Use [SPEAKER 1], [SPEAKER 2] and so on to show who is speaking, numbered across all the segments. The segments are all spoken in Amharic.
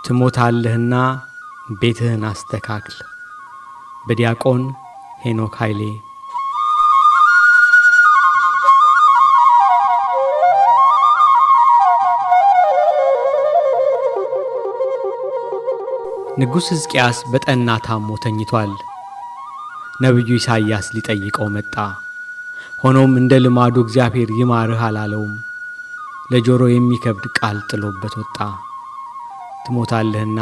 [SPEAKER 1] ትሞታለህና ቤትህን አስተካክል። በዲያቆን ሄኖክ ኃይሌ። ንጉሥ ሕዝቅያስ በጠና ታሞ ተኝቷል። ነቢዩ ኢሳይያስ ሊጠይቀው መጣ። ሆኖም እንደ ልማዱ እግዚአብሔር ይማርህ አላለውም። ለጆሮ የሚከብድ ቃል ጥሎበት ወጣ። ትሞታለህና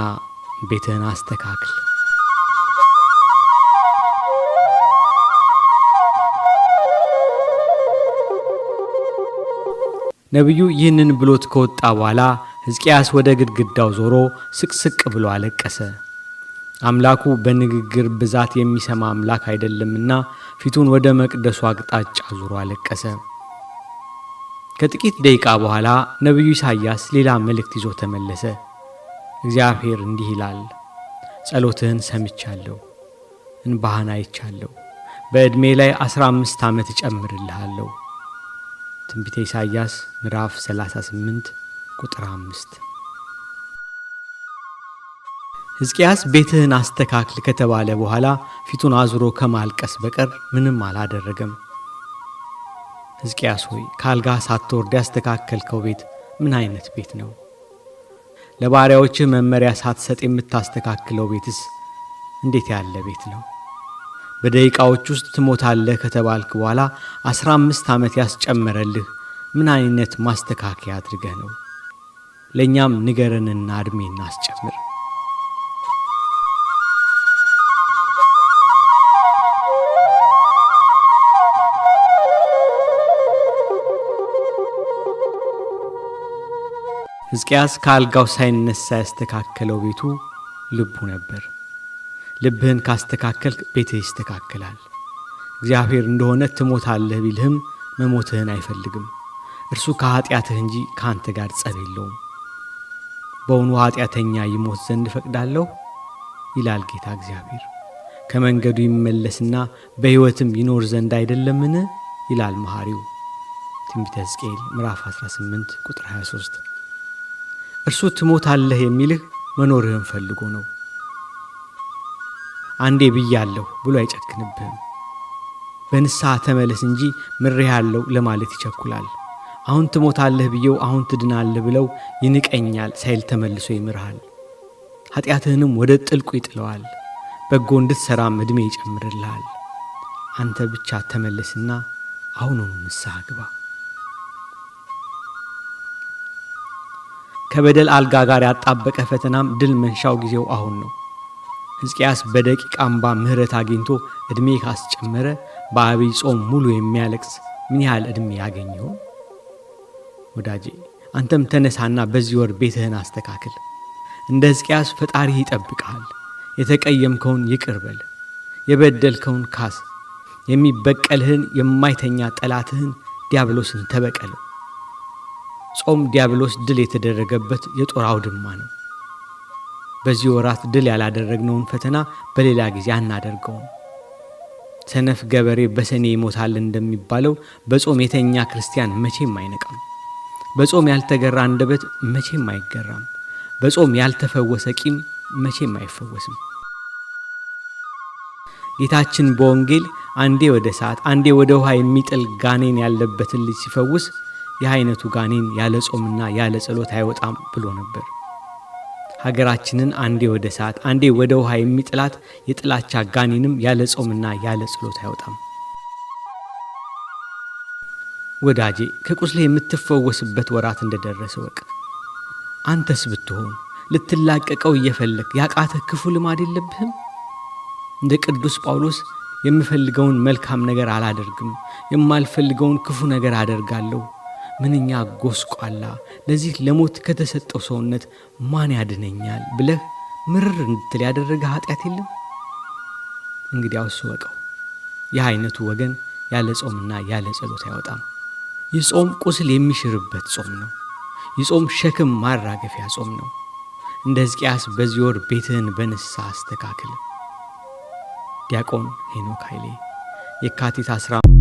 [SPEAKER 1] ቤትህን አስተካክል። ነቢዩ ይህንን ብሎት ከወጣ በኋላ ሕዝቅያስ ወደ ግድግዳው ዞሮ ስቅስቅ ብሎ አለቀሰ። አምላኩ በንግግር ብዛት የሚሰማ አምላክ አይደለምና ፊቱን ወደ መቅደሱ አቅጣጫ ዞሮ አለቀሰ። ከጥቂት ደቂቃ በኋላ ነቢዩ ኢሳይያስ ሌላ መልእክት ይዞ ተመለሰ። እግዚአብሔር እንዲህ ይላል፣ ጸሎትህን ሰምቻለሁ፣ እንባህን አይቻለሁ። በዕድሜ ላይ 15 ዓመት እጨምርልሃለሁ። ትንቢተ ኢሳይያስ ምዕራፍ 38 ቁጥር 5። ሕዝቅያስ ቤትህን አስተካክል ከተባለ በኋላ ፊቱን አዙሮ ከማልቀስ በቀር ምንም አላደረገም። ሕዝቅያስ ሆይ፣ ከአልጋ ሳትወርድ ያስተካከልከው ቤት ምን አይነት ቤት ነው? ለባሪያዎችህ መመሪያ ሳትሰጥ የምታስተካክለው ቤትስ እንዴት ያለ ቤት ነው? በደቂቃዎች ውስጥ ትሞታለህ ከተባልክ በኋላ 15 ዓመት ያስጨመረልህ ምን አይነት ማስተካከያ አድርገህ ነው? ለእኛም ንገረንና ዕድሜ እናስጨምር። ሕዝቅያስ ከአልጋው ሳይነሳ ያስተካከለው ቤቱ ልቡ ነበር። ልብህን ካስተካከልክ ቤትህ ይስተካከላል። እግዚአብሔር እንደሆነ ትሞታለህ ቢልህም መሞትህን አይፈልግም። እርሱ ከኃጢአትህ እንጂ ከአንተ ጋር ጸብ የለውም። በውኑ ኃጢአተኛ ይሞት ዘንድ እፈቅዳለሁ? ይላል ጌታ እግዚአብሔር። ከመንገዱ ይመለስና በሕይወትም ይኖር ዘንድ አይደለምን? ይላል መሐሪው። ትንቢተ ሕዝቅኤል ምዕራፍ 18 ቁጥር 23። እርሱ ትሞታለህ የሚልህ መኖርህን ፈልጎ ነው። አንዴ ብያለሁ ብሎ አይጨክንብህም። በንስሐ ተመለስ እንጂ ምሬሃለሁ ለማለት ይቸኩላል። አሁን ትሞታለህ ብየው አሁን ትድናለህ ብለው ይንቀኛል ሳይል ተመልሶ ይምርሃል። ኃጢአትህንም ወደ ጥልቁ ይጥለዋል። በጎ እንድትሠራም ዕድሜ ይጨምርልሃል። አንተ ብቻ ተመለስና አሁኑኑ ንስሐ ግባ። ከበደል አልጋ ጋር ያጣበቀ ፈተናም ድል መንሻው ጊዜው አሁን ነው። ሕዝቅያስ በደቂቃ እምባ ምሕረት አግኝቶ ዕድሜ ካስጨመረ በአብይ ጾም ሙሉ የሚያለቅስ ምን ያህል ዕድሜ ያገኝ ይሆን? ወዳጄ፣ አንተም ተነሳና በዚህ ወር ቤትህን አስተካክል። እንደ ሕዝቅያስ ፈጣሪህ ይጠብቅሃል። የተቀየምከውን ይቅር በል፣ የበደልከውን ካስ፣ የሚበቀልህን የማይተኛ ጠላትህን ዲያብሎስን ተበቀለው። ጾም ዲያብሎስ ድል የተደረገበት የጦር አውድማ ነው። በዚህ ወራት ድል ያላደረግነውን ፈተና በሌላ ጊዜ አናደርገውም። ሰነፍ ገበሬ በሰኔ ይሞታል እንደሚባለው በጾም የተኛ ክርስቲያን መቼም አይነቃም። በጾም ያልተገራ አንደበት መቼም አይገራም። በጾም ያልተፈወሰ ቂም መቼም አይፈወስም። ጌታችን በወንጌል አንዴ ወደ እሳት አንዴ ወደ ውሃ የሚጥል ጋኔን ያለበትን ልጅ ሲፈውስ ይህ አይነቱ ጋኔን ያለ ጾምና ያለ ጸሎት አይወጣም ብሎ ነበር። ሀገራችንን አንዴ ወደ እሳት አንዴ ወደ ውሃ የሚጥላት የጥላቻ ጋኔንም ያለ ጾምና ያለ ጸሎት አይወጣም። ወዳጄ፣ ከቁስልህ የምትፈወስበት ወራት እንደደረሰ ወቅ። አንተስ ብትሆን ልትላቀቀው እየፈለግ ያቃተህ ክፉ ልማድ የለብህም? እንደ ቅዱስ ጳውሎስ የምፈልገውን መልካም ነገር አላደርግም፣ የማልፈልገውን ክፉ ነገር አደርጋለሁ። ምንኛ ጎስቋላ፣ ለዚህ ለሞት ከተሰጠው ሰውነት ማን ያድነኛል ብለህ ምርር እንድትል ያደረገ ኃጢአት የለም? እንግዲያውስ እወቀው፣ ይህ አይነቱ ወገን ያለ ጾምና ያለ ጸሎት አይወጣም። ይህ ጾም ቁስል የሚሽርበት ጾም ነው። ይህ ጾም ሸክም ማራገፊያ ጾም ነው። እንደ ሕዝቅያስ በዚህ ወር ቤትህን በንስሐ አስተካክል። ዲያቆን ሄኖክ ኃይሌ፣ የካቲት 15